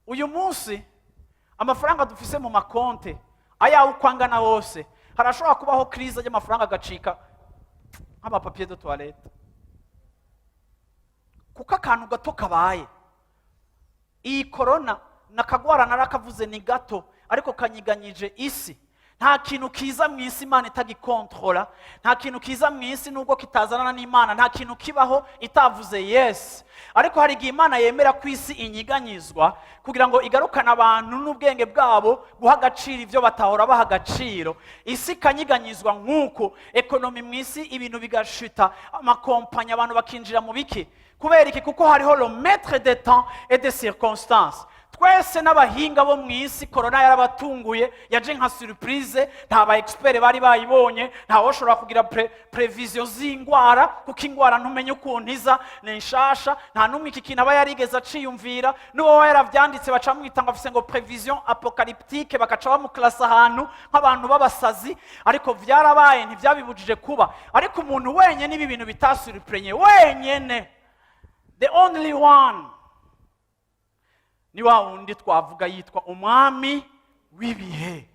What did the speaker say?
Uyu munsi amafaranga dufise mu makonte, ayawe uko angana hose, harashobora kubaho crise y'amafaranga agacika nk'ama papier de toilette, kuko akantu gato kabaye. Iyi korona nakagwara narakavuze, ni gato ariko kanyiganyije isi. Nta kintu kiza mu isi Imana itagikontorora. Nta kintu kiza mu isi nubwo kitazanana n'Imana. Nta kintu kibaho itavuze yes. Ariko hari igihe Imana yemera ko isi inyiganyizwa kugira ngo igarukane abantu n'ubwenge bwabo guha agaciro ibyo batahora baha agaciro. Isi ikanyiganyizwa nk'uko économie mu isi, ibintu bigashita, amakompanyi, abantu bakinjira mu biki. Kubera iki? Kuko hariho le maître des temps et des circonstances. Twese n'abahinga bo mu isi, korona yarabatunguye, yaje nka surprise. Nta ba expert bari bayibonye, nta woshobora kugira prévision z'indwara, kuko indwara ntumenye ukuntu iza, ni nshasha. Nta n'umwe iki kintu aba yarigeze aciyumvira. N'uwo yaravyanditse baca bamwita ngo afise ngo prévision apocalyptique, bakaca bamuklasa ahantu nk'abantu b'abasazi. Ariko vyarabaye, ntivyabibujije kuba. Ariko umuntu wenyene ibi bintu bitasurprenye wenyene, the only one, ni wa wundi twavuga yitwa Umwami w'ibihe.